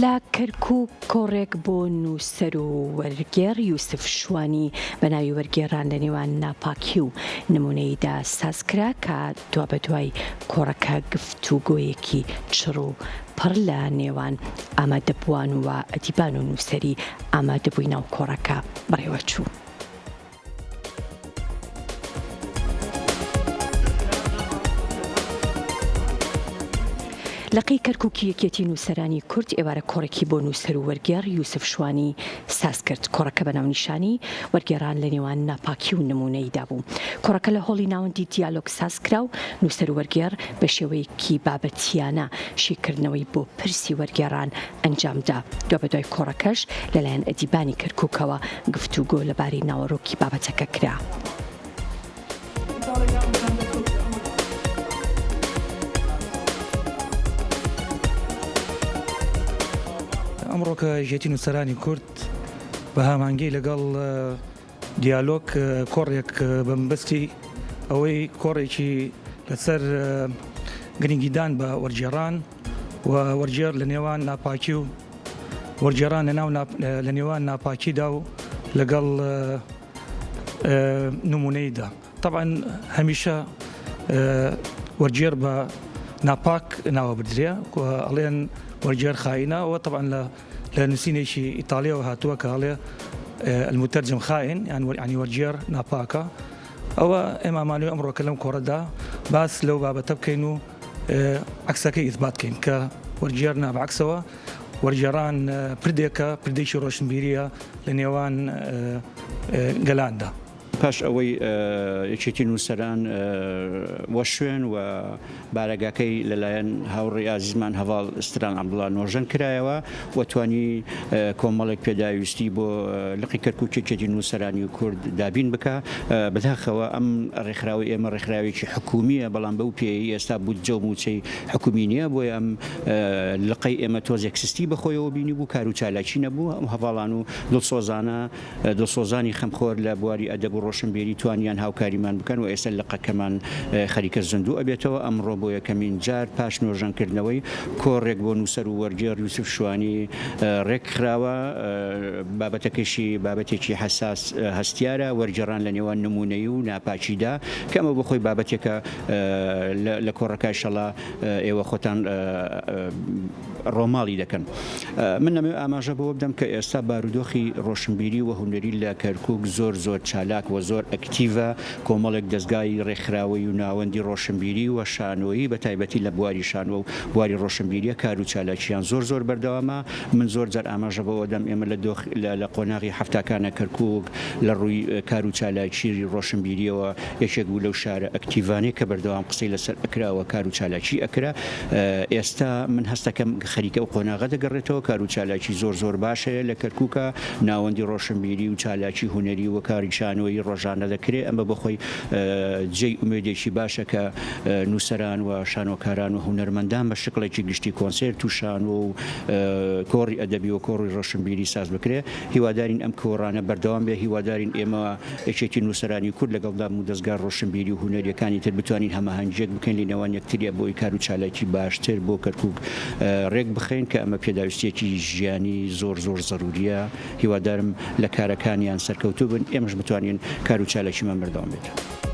لە کەرکووک کۆڕێک بۆ نووسەر و وەرگێڕ یوسف شوانی بە ناوی وەرگێڕان لە نێوان ناپاکی و نموونەییدا ساز کرا کە دوابەدوای کۆڕەکە گفتوگۆیەکی چڕ و پڕ لە نێوان ئامادەبووان و ئەدیبان و نووسەری ئامادەبووی ناو کۆڕەکە بەڕێوەچوو. لقی کەرکوکی یەکێتی نووسەرانی کورد ئێوارە کۆڕێکی بۆ نووسەر و وەرگێڕ یوسف شوانی ساز کرد. کۆڕەکە بە ناونیشانی، وەرگێڕان لە نێوان ناپاکی و نموونەییدا بوو. کۆڕەکە لە هۆڵی ناوەندی دیالۆگ ساز کرا و نووسەر و وەرگێڕ بە شێوەیەکی بابەتییانە شیکردنەوەی بۆ پرسی وەرگێڕان ئەنجامدا. دوابەدوای کۆڕەکەش لەلایەن ئەدیبانی کەرکوکەوە گفتوگۆ لەبارەی ناوەڕۆکی بابەتەکە کرا. ئەمڕۆکە یەکێتی نووسەرانی کورد بە هامانگی لەگەڵ دیالۆگ کۆڕێک بە مەبەستی ئەوەی کۆڕێکی لەسەر گرنگیدان بە وەرگێڕان و وەرگێڕ لە نێوان ناپاکی و وەرگێڕان لە ناو لە نێوان ناپاکیدا و لەگەڵ نمونەیدا تەبعەن هەمیشە وەرگێڕ بە ناپاک ناوە بدرێ ئەڵێن وەرگێڕ خائینە ئەوە تەبعەن لە لە نووسینێکی ئیتاڵیەوە هاتووە کە ئەڵێ المترجم خائن یان وەرانی وەرگێڕ ناپاکە ئەوە ئێمامانوی ئەمڕۆکە لەم کۆڕەدا باس لەو بابەتە بکەین و عەکسەکەی ئیسبات کەین کە وەرگێڕ نا بەعەکسەوە وەرگێڕان پردێکە پردێکی ڕۆشنبیریە لە نێوان گەلاندا. پاش ئەوەی یەکێتی نووسەران وەشوێن و بارەگاکەی لەلایەن هاوڕێی ئازیزمان هەڤاڵ ستران عەبدوڵا نۆژەن کرایەوە و توانی کۆمەڵێک پێداویستی بۆ لقی کەرکووک یەکێتی نووسەرانی کورد دابین بکا. بەداخەوە ئەم ڕێکخراوەی ئێمە ڕێکخراوێکی حکوومییە، بەڵام بەو پێیەی ئێستا بودجە و مووچەی حکوومی نییە، بۆیە ئەم لقەی ئێمە تۆزێک سستی بەخۆیەوە بینیبوو، کار و چالاکی نەبوو. ئەم هەڤاڵان و دڵسۆزانە دڵسۆزانی خەمخۆر لە بواری ئەدەب و ڕۆشنبیری توانیان هاوکاریمان بکەن و ئێستا لقەکەمان خەریکە زیندوو ئەبێتەوە. ئەمڕۆ بۆ یەکەمین جار پاش نۆژەنکردنەوەی کۆڕێک بۆ نووسەر و وەرگێڕ یوسف شوانی ڕێک خراوە، بابەتەکەشی بابەتێکی حەساس هەستیارە، وەرگێڕان لە نێوان نموونەیی و ناپاکیدا، کە ئەمە بۆ خۆی بابەتێکە لە کۆڕەکە ئیشەڵا ئێوە خۆتان ڕۆماڵی دەکەن. من ئەمەوێ ئاماژە بەوە بدەم کە ئێستا بارودۆخی ڕۆشنبیری و هونەری لە کەرکووک زۆر زۆر چالاک و زۆر ئەکتیڤە، کۆمەڵێک دەزگای ڕێکخراوەی و ناوەندی ڕۆشنبیری و شانۆیی بە تایبەتی لە بواری شانۆ و بواری ڕۆشنبیریە کار و چالاکییان زۆر زۆر بەردەوامە. من زۆر جار ئاماژە بەوە دەم ئێمە لە دۆخ لە قۆناغی حەفتاکانە کەرکووک لە ڕووی کار و چالاکیی ڕۆشنبیرییەوە یەکێک بوو لەو شارە ئەکتیڤانەی کە بەردەوام قسەی لەسەر ئەکرا و کار و چالاکی ئەکرا. ئێستا من هەستەکەم خەریکە ئەو قۆناغە دەگەڕێتەوە، کار و چالاکی زۆر زۆر باش هەیە لە کەرکوکا، ناوەندی ڕۆشنبیری و چالاکی هونەری و کاری شانۆیی ڕۆژانە دەکرێ، ئەمە بۆ خۆی جێی ئومێدێکی باشە کە نووسەران و شانۆکاران و هونەرمەندان بە شکڵێکی گشتی کۆنسێرت و شانۆ و کۆڕی ئەدەبی و کۆڕی ڕۆشنبیری ساز بکرێ. هیوادارین ئەم کۆڕانە بەردەوام بێ، هیوادارین ئێمە یەکێتی نووسەرانی کورد لەگەڵ دام و دەزگا ڕۆشنبیری و هونەرییەکانی تر بتوانین هەماهەنگییەک بکەین لە نێوان یەکترییا بۆ ئەوەی کار و چالاکی باشتر بۆ کەرکووک ڕێک بخەین کە ئەمە پێداویستییەکی ژیانی زۆر زۆر زەروورییە هیوادارم لە کارەکانیان سەرکەوتوو بن ئێمەش بتوانین کار و چالاکیمان بەردەوام بێت.